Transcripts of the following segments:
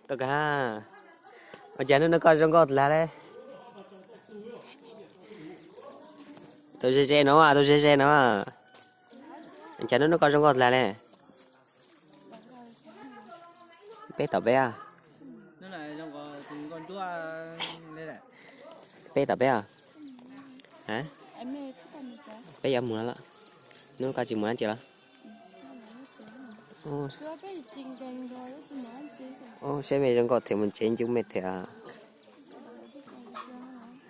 Tau ka, ua cas hnub no koj zoo nkauj dlag le? Tus ze ze no, tus ze ze no. Cas hnub no koj zoo nkauj dlag le? Peb tom peb a. Peb tom peb a. Peb yuav mus no los? Hnub no koj tsis mus dab tsi los? Seb mej zoo nkauj thiab mus tsev ncu mej thiab.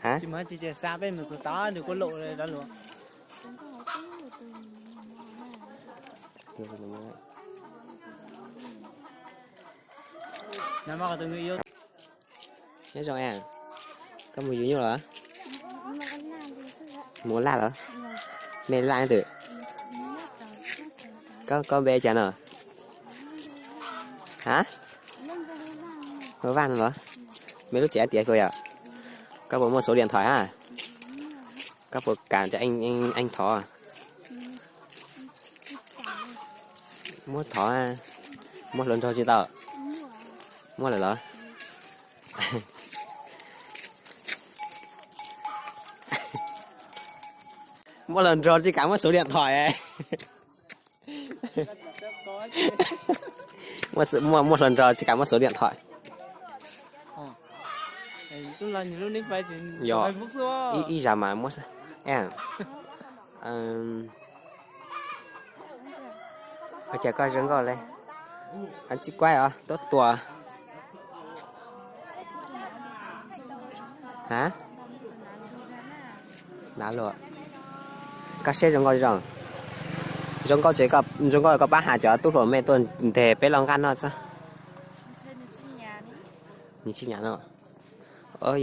Ha? Nyob zoo, koj mus yug nyuj los? Mus ua laj los? Mej laj twg? Koj npe cas no? Ha? Vaj no los? Mej lub tsev tiav kuv yom? Koj puas muaj số điện thoại ha? Koj puas kam cov eej thov? Muab thov, muab hluas nraug tsis tau? Muab lawm los? Muab hluas nraug tsis kam muab số điện thoại. Muab hluas nraug tsis kam muab số điện thoại. Yog, ib zag mas muab. Ua cas koj zoo nkauj le? Tsis kuaib os, tuab tua. Ha? Nav luag. Koj siab zoo nkauj zoo. Zoo nkauj ces, zoo nkauj koj pab has cov tub hluas mej tuaj nteg peb loj nqaj noj xwb. Nws tsis nyam no.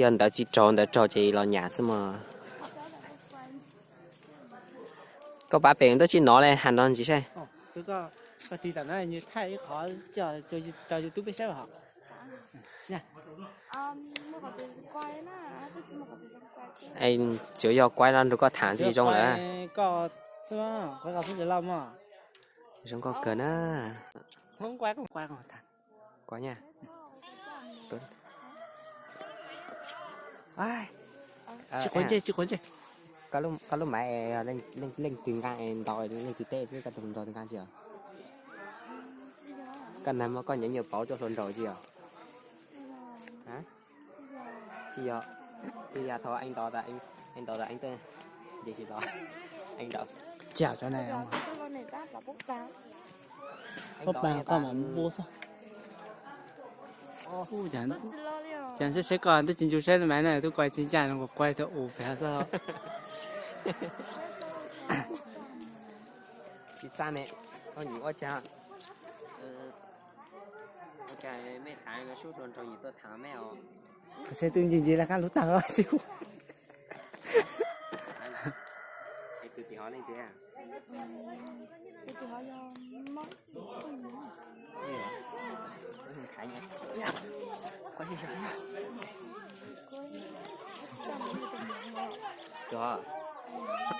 Yog ntawd tsis raug, ntawd raug ces los nyam xwb mog. Koj pab pem tuaj tsis nov le, has nrov ntsis saib. Tsuas yog kuaib los nrog koj tham ntxiv zoo lawm. Zoo nkauj kawg na. Kuaib nyaj. Koj lub maiv leej twg nqaa, ntaus leej twg teb xwb, koj tus hluas nraug twg nqaa tsis yog? Koj nag hmo koj nyiam nyuam pauv coj hluas nraug tsis yog? Tsis yog, tsis yog thaum eej ntaus tas, eej ntaus tas eej tuaj nce tsis tau, eej ntaus. Cov ne, pab pas koj mam npu xwb. Cas seb seb koj twb tsis ntsu saib maiv na, twb kuaib tsis ncaj no, kuv kuaib tau ua pem xwb. Tsis txaj ne, koj nyiam ua cas? Ua cas mej tham sub hluas nraug nyiam tuaj tham mej os? Qhov seb twb nce nce laj qab lub tag os tsis ua.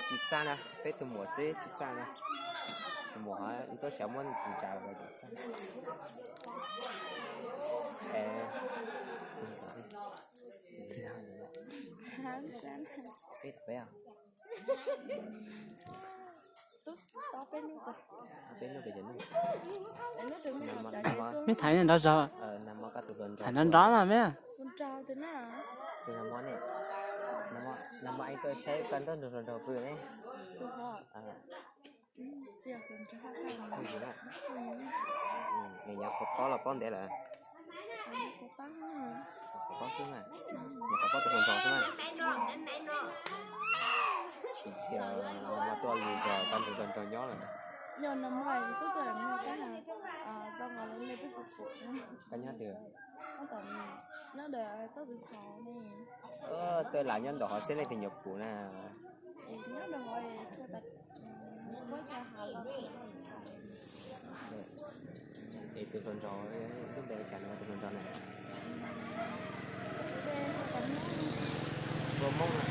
Tsis txaj na, peb tus muam xwb tsis txaj na. Tus muam tuaj xyav muab tus ntsa los txaj. Peb tus peb os. Mej tham nrov zog, tham nrov nrov mas mej. Nag hmo eej tuaj saib koj nrog nws hluas nraug pw ne. Nws nyob qhov pob los pob ntev lawm? Qhov pob xwb na. Nyob qhov pob tus hluas nraug xwb na. Tsis tias mas tuaj lwm zaus tau nrog hluas nraug nyob lawm. Koj nyob twg? Tuaj lam nyob nraum hov seb leej twg nyuam qhuav na. Es tus hluas nraug, lub npe ua cas no tus hluas nraug na? Ua Moob na.